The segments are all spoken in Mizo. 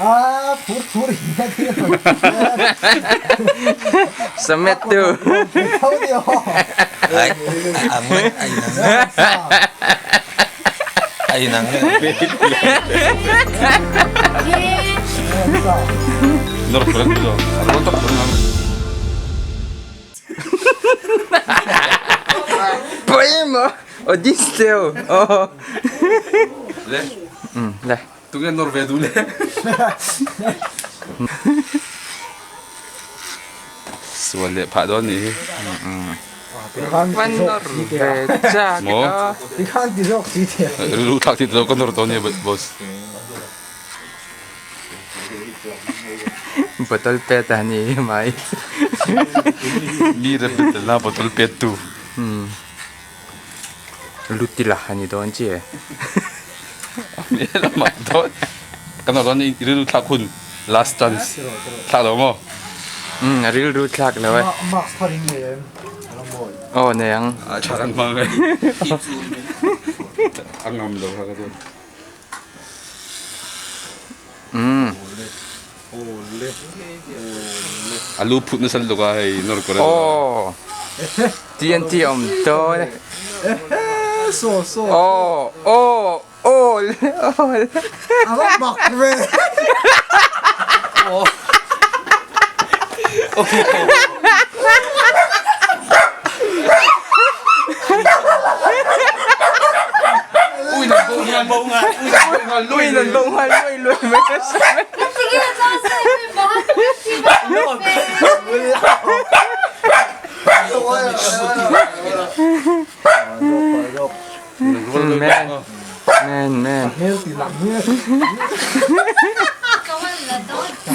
Ah, phur phur hi a ti. Samet tu. Ai, ang ai nang. Ai nang. Nor kuran tu. Arwan tak kuran. Pawimawh audience teu aw. Le. Le. Tunge nawr ve duh le. Sual leh phah dawn nih hi. Van nawr ve chak Maw? Tikhan ti zawk si te. Rilru thlak ti tawh ka nawr dawn nia boss. Bottle pet a ni hi mai. Mi rem tel na bottle pet tu. Lutila a ni dawn chi e. Hmel a mak dawn. Kan awrh dawn i rilru thlak hun last chance thlak lo maw? Umm a rilru thlak lo e. Mask thar in nei em? A la mawi. Aw nei ang. A tha kan hmang e. A ngam lo kha ka chuan. Umm. A lu phut nasa lutuk a hei nawr kawr a ni. Aw TNT a awm dawn e. Saw saw. Aw aw aw aw. A va bak ve. Ui nan bo nghal bo nghal Ui nan bo nghal lui lui mai ka hre mai. Man man man. Hmel ti lang hmel.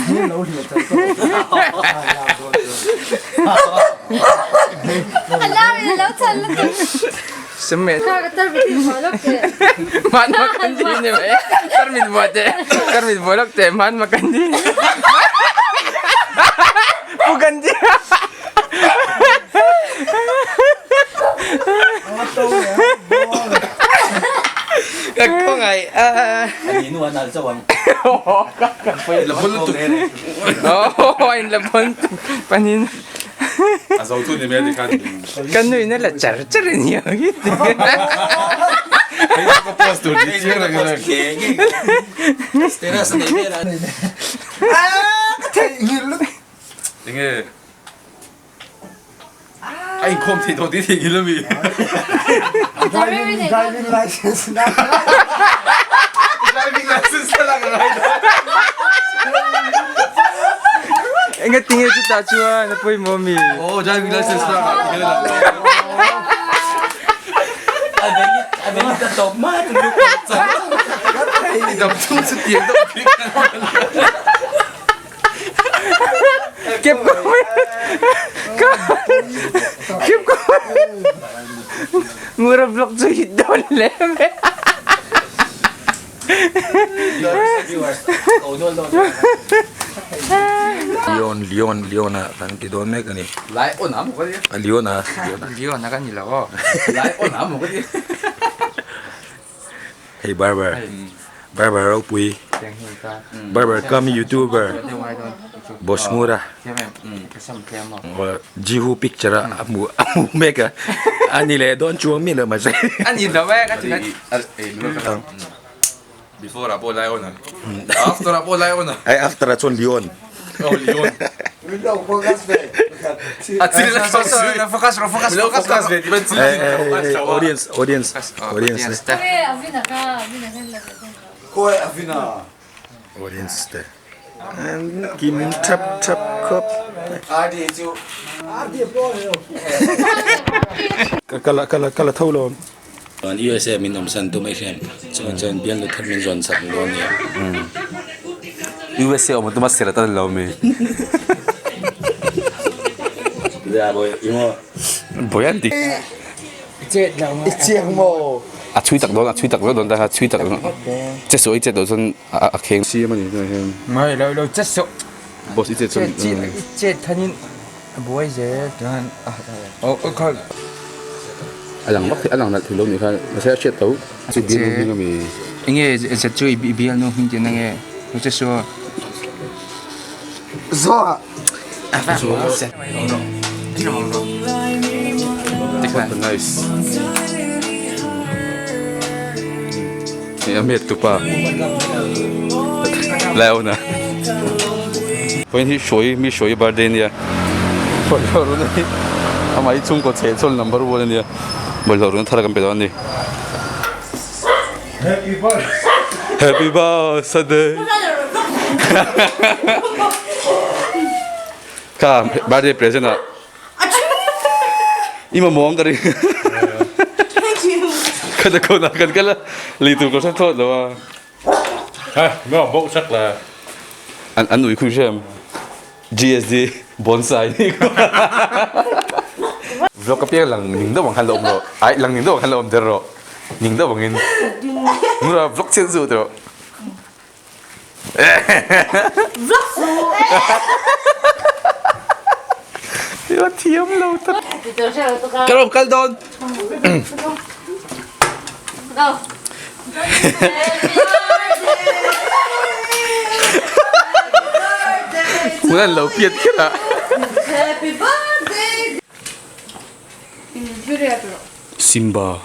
Hmel lo hliah chak Sumit. Man makan di ni mai. Karmit buat te. Karmit buat te man makan di. Bukan dia. Ka khawngaih a. Aw in la bon panin. A zo tu ni mai ti khan. Kan nui na la char char a ni ang hi. Hei ka post tur ni chiang reng reng. Enge a inkhawm theih tawh tih theihnghilh ami. Driving driving license na. Driving license na lak a ngai dawn. Enga tinge chutah chuan a pawimawh ami. Aw driving license na lak a ngai dawn. I dam chung chu tiang deuh bik a ni. Kep ko Kep ko Mura vlog chu hit dawn hle mai. Leon Leon Leon a kan ti dawn mek a ni. Lion a maw ka ti? Leon a Leon a ka ni lo aw. Lion a maw ka ti? Hei barber barber ropui barber kam youtuber boss ngura jihu picture a hmu a hmu mek a ani leh dawn chuang miah lo mahse ani lo e ka ti before ah pawh lion a after ah pawh lion a ai after ah chuan leon oh leon Focus rawh focus focus focus ve ti ban audience audience audience te audience te kim thap thap khawp kala kala kala tho lo Chuan USA min awm san tum hian chuan chuan bial nu thar min zawn sak dawn nia. USA awm tuma ser atan lo mi. Ya boy imo boy an ti. I chiang maw? A chhui tak dawn a chhui tak dawn ta kha chhui tak dawn che suh i chet loh chuan a kheng siam a ni tunah hian. Mai lo lo che suh. Boss i chet chuan. I chet thanin a buai zel chuan a oh kha. A lang vak thei a lang nalh thei lo nih kha mahse a hriat tho. Chu bialnu hming a mi. Enge zet chu i bialnu hming tihna nge? Che suh. Zo. Nice. A met tupa. Leona. Point hi shoi mi shoi birthday nia. Bawlhhlawh run ani. Amah hi chhungkaw chhe chhawl number one ania. Bawlhhlawh run thar kan pe dawn ani. Happy birthday. Happy birthday. Kha birthday present ah. I mamawh ang ka ring. Thank you. Ka ta kona kan kal a lei tur ka hre thawt lo a. Ha, mi awm bawk sak la. An an ui khui hrem. GSD bonsai ni ko. Vlog ka piang lang ning deuh ang khan la awm rawh. Ai lang ning deuh ang khan la awm der rawh. Ning deuh angin. Nura vlog chian zu tawh. Ila thiam lo tak. Ka lo kal dawn. Hmun an lo piat kher a. Simba.